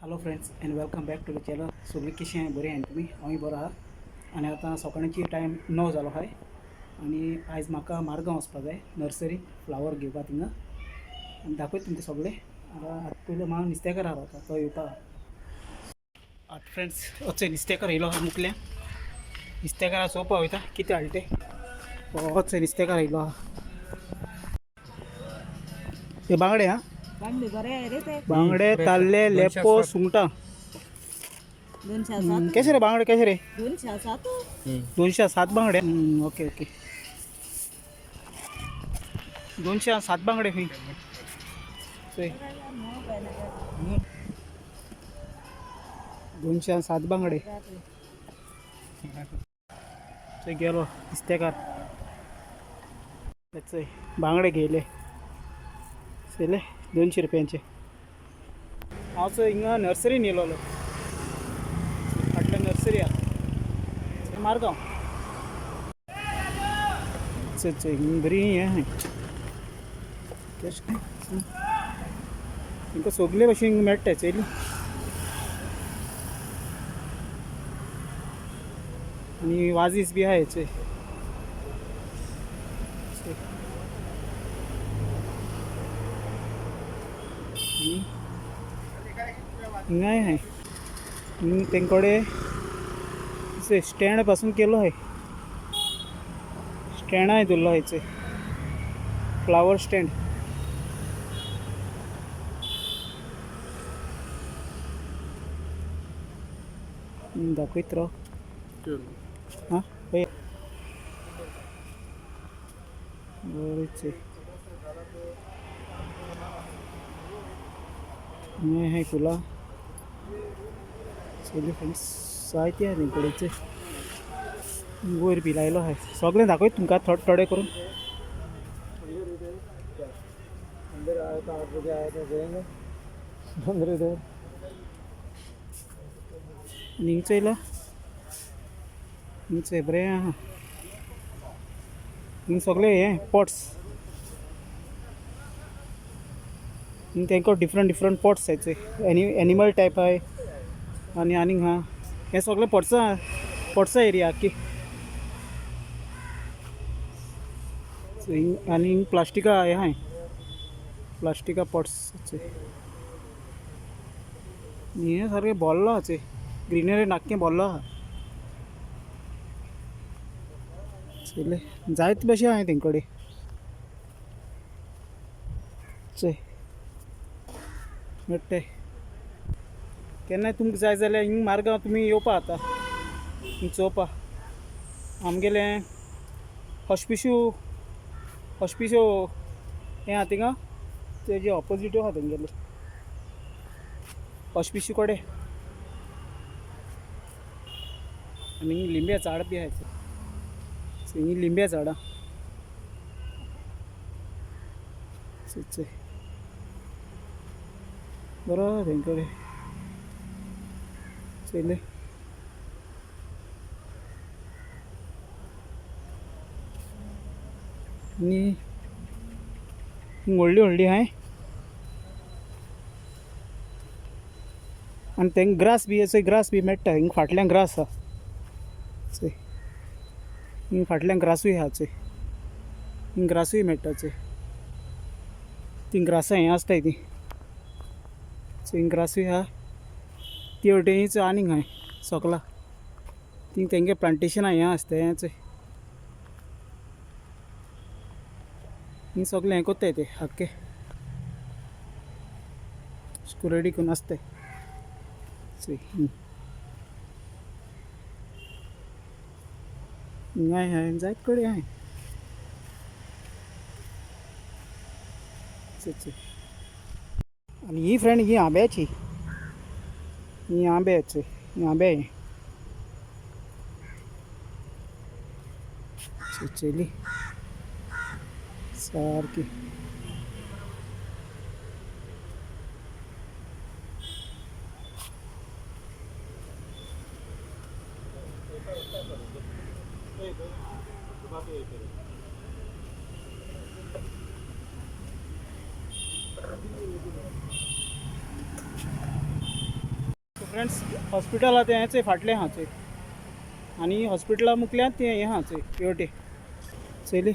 Hello friends and welcome back to the channel. सगळीं कशें बरें आहाय तुमी? हांवूय बरो आहा. आनी आतां सकाळची टायम 9 जालो आहाय आनी आयज म्हाका मारगांव वचपा जाय नर्सरी फ्लावर घेवपा थिंगा आनी दाखयता तुमकां सगळें. आतां आतां पयलीं म्हाका नुस्तेकार रावता तो येवपा. आतां फ्रेंड्स वचय नुस्तेकार येयलो आहा मुकल्या नुस्तेकारा चोवपा वयता कितें हाडटा तें. वचय नुस्तेकार येयलो आहा. ते बांगडे हा बांगडे बरे आहे रे ते. बांगडे ताल्ले लेपो सुंगटां. 207. कशे रे बांगडे कशे रे? 207. 207 बांगडे. ओके ओके 207 बांगडे खंय. चोय 207 बांगडे. चोय गेलो नुस्तेकार. चोय बांगडे घेयले चोयले 200 रुपयांचे. हांव चोय हिंगा नर्सरीन येयलोलो. फाटल्या नर्सरी आहा मारगांव. चल चल हिंग बरी हें आहाय कशें तांकां सगले भशेन मेळटा चोयली. आनी वाजीस बी आहाय चोय. चोय. आनी हिंगाय आहाय. हिंग तेंचे कडेन स्टँड पासून केलो आहाय. स्टँडाय दवरलो आहाय चोय फ्लावर स्टँड. दाखयत राव. हां पळय बरें चोय हें आहाय फुलां चोयली फ्रेंड्स जायती आहा तेंचे कडेन चोय. वयर बी लायलो आहाय सगळें दाखयता तुमकां थोडे थोडे करून. अंदर आए तो 8 बजे आए तो देंगे 15 देर. आनी हिंग चोयला हिंग चोय बरें आहा. हिंग सगळे हें पॉट्स. हिंग तेंको डिफरंट डिफरंट पॉट्स आहाय चोय. एनिमल टायप आहाय आनी आनीक आहा. हें सगळें पॉट्सां पॉट्सां एरिया आख्खी. हिंग आनी हिंग प्लास्टिका हें आहाय प्लास्टिका पॉट्स चोय. आनी हें सारकें भरलो आहा चोय ग्रिनरी आख्खें भरलो आहा. चोयले जायते भशेन आहाय तेंचे कडेन चोय मेळटाय. केन्नाय तुमकां जाय जाल्यार हिंग मारगांव तुमी येवपा जाता हिंग चोवपा. आमगेलें हॉस्पिशू हॉस्पिशो हें आहा थिंगा तेजे ऑपोजीट आहा तेंगेलें हॉस्पिशू कडेन. आनी हिंग लिंब्या झाड बी आहाय. ही लिंब्या झाडां चोय चोय बरो आहा तेंचे कडेन चोयलें. आनी हिंग व्हडली व्हडली आहाय. आनी तेंका ग्रास बी चोय ग्रास बी मेळटा. हिंग फाटल्यान ग्रास आहा चोय. हिंग फाटल्यान ग्रासूय आहा चोय. हिंग ग्रासूय मेळटा चोय. तीं ग्रासां हें आसताय तीं चोय. हिंग ग्रासूय आहा ती वटेनच आनीक आहाय सोकला तीं तेंगे प्लांटेशनां हें आसता हें चोय. हिंग सगळें हें कोत्ताय ते आख्खे रेडी करून आसताय चोय. हिंगाय आहाय जायते कडेन आहाय चोय चोय. आनी ही फ्रेंड ही आंब्याची ही आंबे चोय. ही आंबे चोय चोयली सारकी. फ्रेंड्स, हॉस्पिटल आहा तें चोय फाटलें आहा चोय, आनी हॉस्पिटला मुकल्यान तें हें आहा चोय पेवटे चोयली.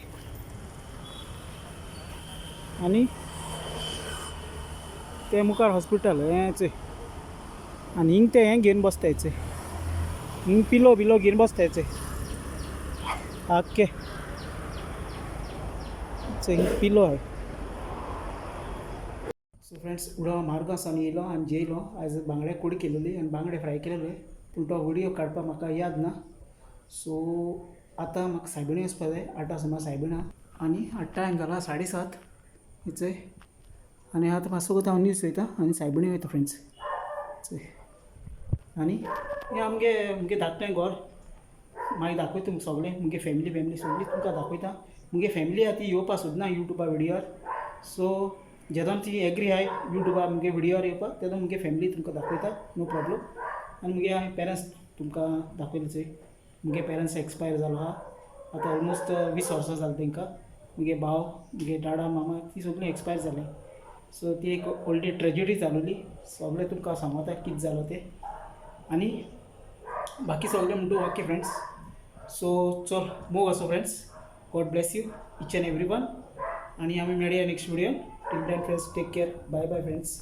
आनी ते मुखार हॉस्पिटल हें चोय. आनी हिंग ते हें घेवन बसताय चोय, हिंग पिलो बिलो घेवन बसताय चोय आख्खे चोय, हिंग पिलो आहे. सो फ्रेंड्स, उडो मार्गां सावन येयलो आनी जेयलो. आयज बांगडे कोडी केलेली आनी बांगडे फ्राय केलेले, पूण तो व्हिडियो काडपाक म्हाका याद ना. सो आतां म्हाका सायबिणी वचपा जाय. 8 सुमार सायबिणा आनी आतां टायम जाला 7:30 चोय. आनी आतां मातसो हांव न्यूज चोयता आनी सायबिणी वयता फ्रेंड्स चोय. आनी हें आमगे मुगे धाकटें घर, मागीर दाखयता तुमकां सगळें. मुगे फॅमिली फॅमिली सगळी तुमकां दाखयता. मुगे फॅमिली आहा ती येवपा सोदना युट्यूबा व्हिडियोर. सो जेदोन ती एग्री आहाय युट्यूबार मुगे व्हिडियोर येवपाक, तेदोन मुगे फॅमिली तुमकां दाखयता, नो प्रॉब्लम. आनी मुगे हांवें पेरंट्स तुमकां दाखयले चोय. मुगे पेरंट्स एक्सपायर जालो आहा, आतां ऑलमोस्ट 20 वर्सां जालीं तांकां. मुगे भाव, मुगे डाडा मामा ती सगळीं एक्सपायर जालीं. सो ती एक व्हडली ट्रेजिडी जालोली. सगळें तुमकां सांगता कितें जालो तें आनी बाकी सगळें म्हणटू. ओके फ्रेंड्स, सो चल, मोग असो friends. God bless you each and every one. आनी आमी मेळया next video. Till then friends, take care, bye bye friends.